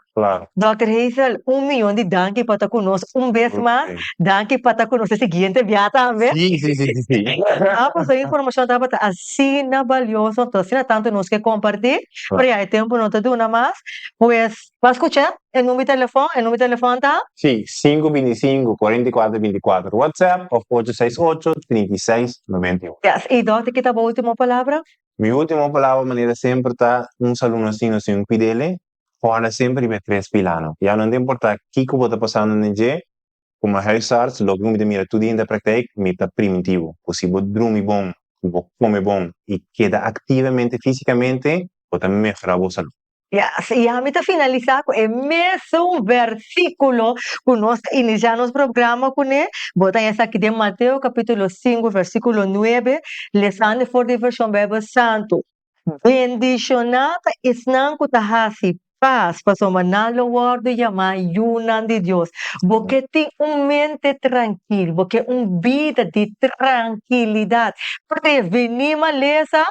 Dòkter Hazel, un miyon di danki pa ta ku nos un bes mas. Danki pa ta ku nos e siguiente bia tambe. Sí, sí, sí, sí. Ah, pasobra e informashon tabata asina balioso, anto asina tantu nos ke kompartí, pero ya e tempu no ta duna mas. Pues, Bo a skucha e number di telefòn? E number di telefòn ta? Sí, sinku 25 44 24 WhatsApp òf ocho seis ocho 36 91. Yes, i dòkter ki ta bo último palabra? Mi último palabra manera semper ta un salú nos tin nos tin un kuidele, kòrda semper riba e tres pilanan. Ya no ta importá kiko bo ta pasando den dje, komo huisarts loke ku mi ta mira tur dia den ta praktijk mi ta priminti bo ku si bo drumi bon, ku bo kome bon i keda aktivamente físikamente bo ta mehorá bo salú. Yes, i ami ta finalisá ku e mesun versíkulo ku nos ta inisiá nos programa kuné. Bo ta haña esaki den Mateo kapítulo sinku versíkulo nuebe, lesando for di Vershon Beibel Santu. Bendishoná ta esnan ku ta hasi pas, pasobra nan lo wòrdu yamá yunan di Dios. Bo ke tin un mente trankil, bo ke un bida di trankilidat. Prevení malesa,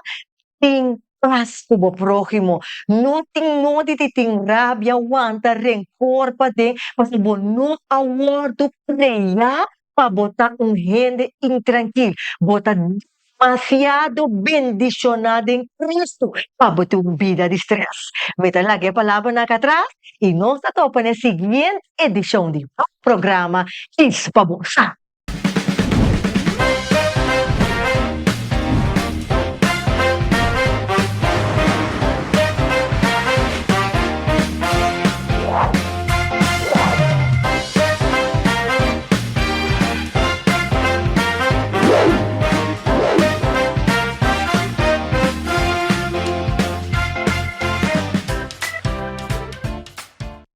tin pas ku bo próhimo. No tin nodi di tin rabia, wanta renkor paden, pasobra bo no a wòrdu kreá pa bo ta un hende intrankil. Bo ta demasiado bendishoná den Kristu pa bo tin un bida di strès. Mi ta laga e palabranan aka atras i nos ta topa na e siguiente edishon di bo programa Kies pa Bo Sa.